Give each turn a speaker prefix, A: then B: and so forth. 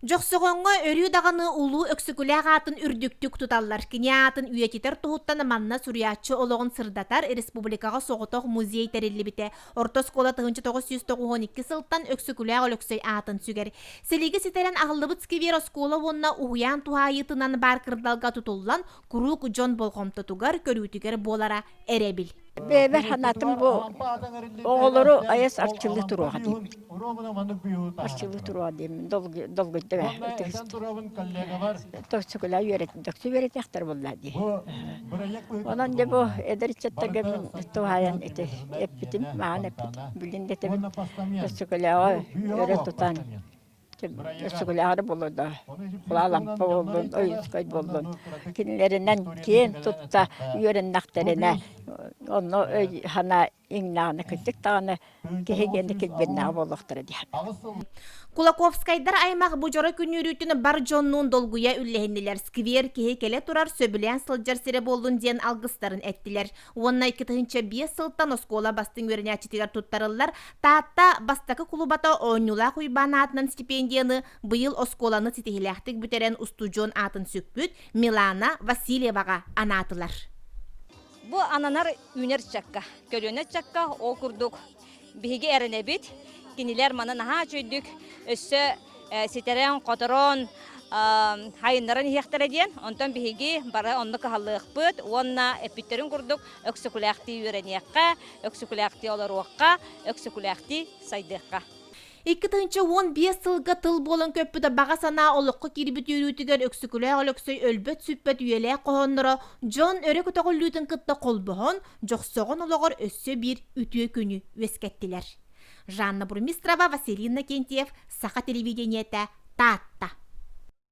A: Дьохсоҕоҥҥо өрүү даҕаны улуу Өксөкүлээх аатын үрдүктүк туталлар. Кини аатын үйэтитэр туһуттан манна суруйааччы олоҕун сырдатар республикаҕа соҕотох музей тэриллибитэ. Орто оскуола 1992 сылтан Өксөкүлээх Өлөксөй аатын сүгэр. Силиги ситэрэн аһыллыбыт сквер оскуола уонна уһуйаан туһаайыытынан баар кырдалга тутуллан, куруук дьон болҕомтотугар, көрүүтүгэр буолара эрэбил.
B: Бэйэбэр санаатым бу оҕолору айас арчылыы туруоҕа диибин. Арчылыы туруоҕа диэммин долгуйда ээ. Токсикула үөрэтин үөрэтиэхтэр буолла дии. Онон дьэ бу эдэр ыччаттарга мин туһаайан ити эппитим, маҕан эппитим. Билин да этэбин Өссөкөлөөҕү өрө тутан Өссөкүлээҕэр буолуо да, Лампа буоллун, Ойуунскай буоллун, кинилэринэн киэн тутта үөрэннэхтэринэ, онно өй-санаа иҥнэҕинэ кырдьык даҕаны киһи диэни килбиэннээҕэ буолуохтара диэн.
A: Кулаковскайдар аймах бу дьоро күн үөрүүтүн бар дьоннуун долгуйа үллэһиннилэр. Сквер киһи кэлэ турар, сөбүлээн сылдьар сирэ буоллун диэн алгыстарын эттилэр. Уонна 2005 сылтан оскуола бастыҥ үөрэнээччитигэр туттарыллар Таатта бастакы кулубата Оонньуулаах Уйбаан аатынан стипендияны быйыл оскуоланы ситиһилээхтик бүтэрэн устудьуон аатын сүкпүт Милана Васильеваҕа анаатылар.
C: Бу ананар үүнэр ыччакка, көлүөнэ ыччакка ол курдук биһиги эрэнэбит. Кинилэр маны наһаа үчүгэйдик өссө ситэрэн-хоторон хайыннаран иһиэхтэрэ диэн. Онтон биһиги бары онно кыһаллыахпыт уонна эппиттэрин курдук өксөкүлээхтии үөрэниэххэ, өксөкүлээхтии олоруохха, өксөкүлээхтии сайдыахха.
A: 2015 сылга тыл буолан көппүт баҕа санаа олоххо киирбит үөрүүтүгэр Өксөкүлээх Өлөксөй өлбөт-сүппэт үйэлээх хоһоонноро дьон өрө көтөҕүллүүтүн кытта холбоһон, Дьохсоҕон олоҕор өссө биир үтүө күнү үөскэттилэр. Жанна Бурмистрова, Василий Иннокентьев, Саха телевидениетэ, Таатта.